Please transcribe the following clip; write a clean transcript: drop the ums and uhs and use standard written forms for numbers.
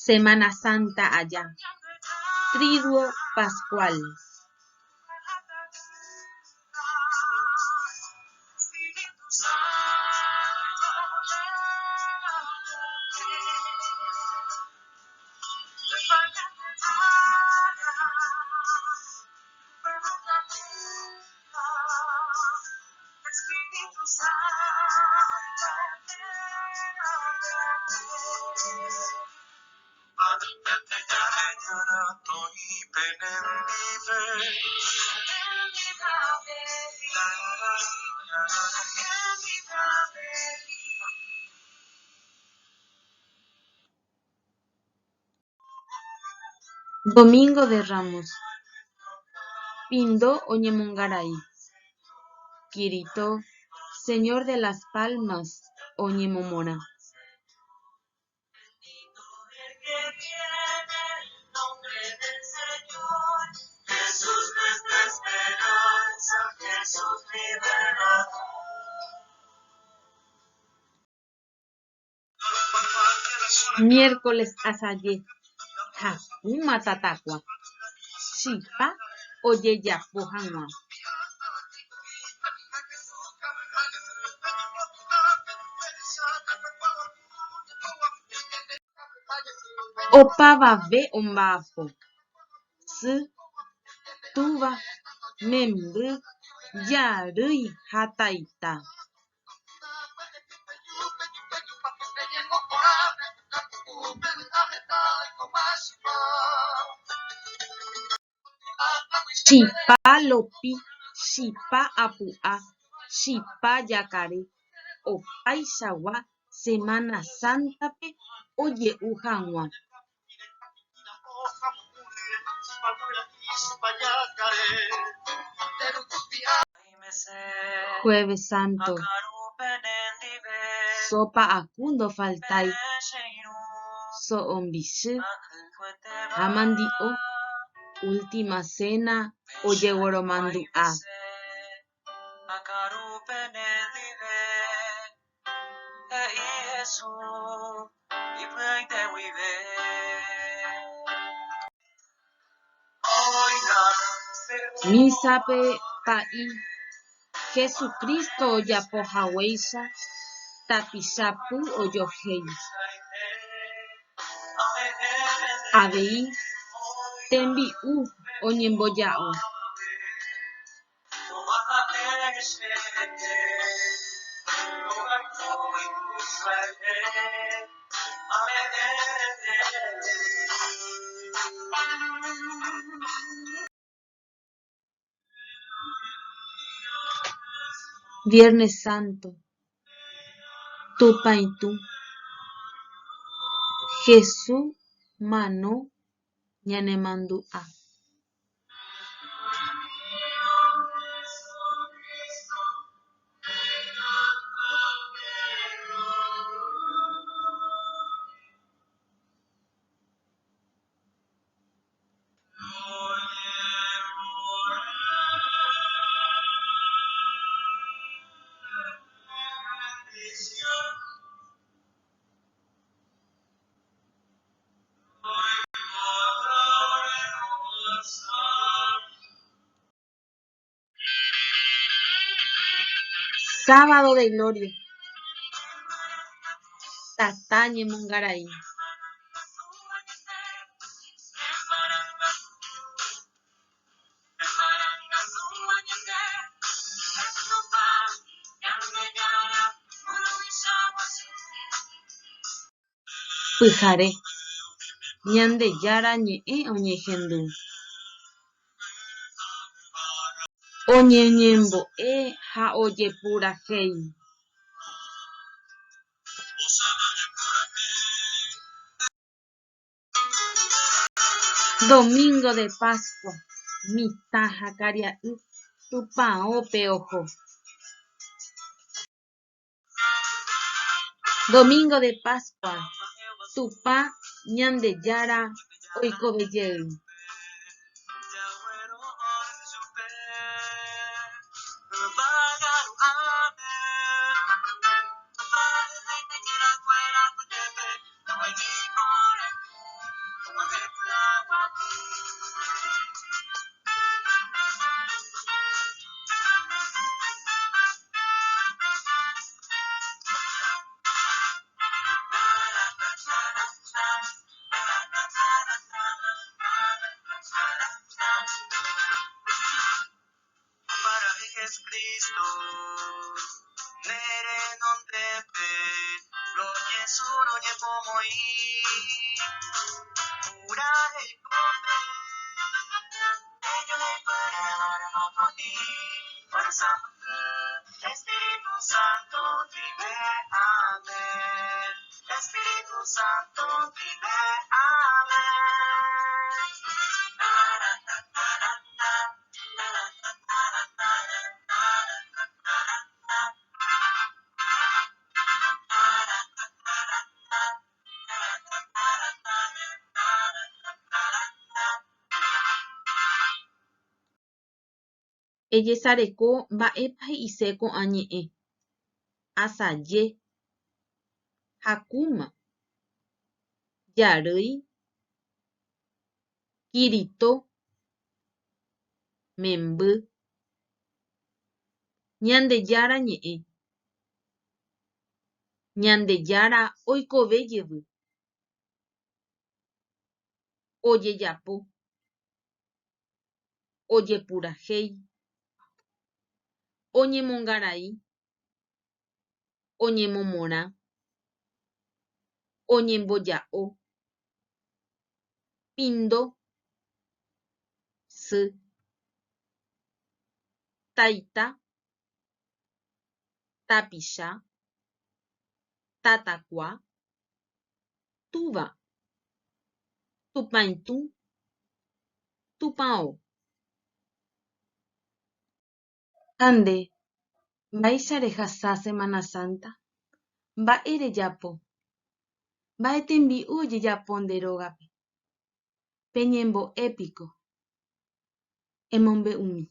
Semana Santa aja. Triduo Pascual. Domingo de Ramos. Pindo oñemongarai. Kirito, Señor de las Palmas oñemomorã. Miércoles asaje hakúma tatakua, chipa ojejapo hag̃ua. Opavave omba'apo. Sy, túva, memby, jarýi ha taita. Chipa lopi, chipa apu'a, chipa jakare, opaichagua Semana Santa-pe oje'u hag̃ua. Jueves Santo, sopa aku ndofaltái, so'o mbichy ha mandi'o, última cena ojegueromandu'a. Mísape pa'i Jesucristo ojapohaguéicha tapicha py ojohéi. Avei tembi'u oñemboja'o. Viernes Santo, Tupãitũ, Hesu mano ñanemandu'a. Sábado de Gloria, tata ñemongarai. Pyhare, Ñandejára ñe'ẽ oñehendu. Oñeñembo'e ha ojepurahéi. Domingo de Pascua, mitã ha karia'y tupãópe oho. Domingo de Pascua, Tupã Ñandejára oikovejey. Ejesareko mba'épa he'ise ko'ã ñe'ẽ, asaje, hakúma, jarýi, kirito, memby, Ñandejára ñe'ẽ, Ñandejára oikove jevy, ojejapo, ojepurahéi, oñemongarai, oñemomorã, oñemboja'o, pindo, sy, taita, tapicha, tatakua, túva, tupãitũ, tupão. Ha nde, mba'éicha rehasa Semana Santa? Mba'e rejapo? Mba'e tembi'u ojejapo nde rógape? Peñembo'e piko. Emombe'umi.